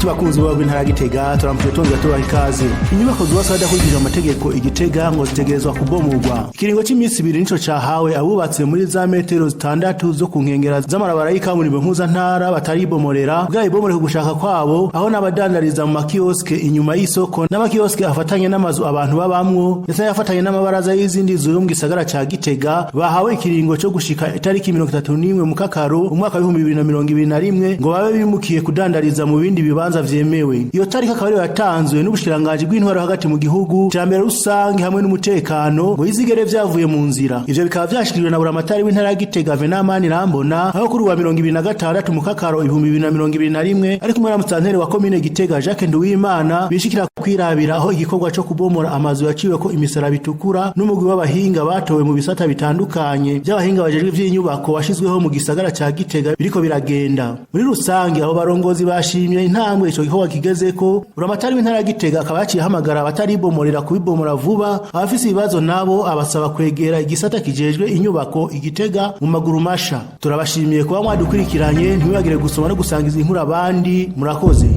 Inshuti bakunzi b'intara ya Gitega, turamutse tongera tubaha ikaze. Inyubako zubatswe hadakurikijwe amategeko i Gitega ngo zitegerezwa kubomorwa. Ikiringo c'iminsi 2 nico cahawe abubatse muri za metero 6 zo ku nkengera z'amabarabara y'ikaburimbo mpuzantara bataribomorera bwa ibomore ku gushaka kwabo, aho n'abadandariza mu makioske inyuma y'isoko n'amakioske afatanye n'amazu abantu babamwo, ndetse n'ayafatanye n'amabaraza y'izindi nzu yo mu gisagara ca Gitega, bahawe ikiringo co gushika itariki 31 Mukakaro umwaka wa 2021 ngo babe bimukiye kudandariza mu bindi bibanza vyemewe. Iyo tariki akaba ariyo yatanzwe n'ubushikiranganji bw'intwaro hagati mu gihugu, iterambere rusange hamwe n'umutekano, ngo izigere vyavuye mu nzira. Ivyo bikaba vyashikirijwe na buramatari w'intara ya Gitega, Venamani Rambona, aho kuri uwa 26 Mukakaro 2021 ari kumwe na musitanteri wa komine Gitega, Jacques Nduwimana, bishikira kwirabira aho igikorwa co kubomora amazu yaciweko imisaraba itukura n'umugwi w'abahinga batowe mu bisata bitandukanye by'abahinga bajejwe ivy'inyubako washizweho mu gisagara ca Gitega biriko biragenda. Muri rusange, abo barongozi bashimye intambwe ico gikorwa kigezeko. Buramatari w'intara ya Gitega akaba yaciye ahamagara abataribomorera kubibomora vuba, abafise ibibazo nabo abasaba kwegera igisata kijejwe inyubako i Gitega mu maguru masha. Turabashimiye kuba mwadukurikiranye. Ntimwibagire gusoma no gusangiza inkuru abandi. Murakoze.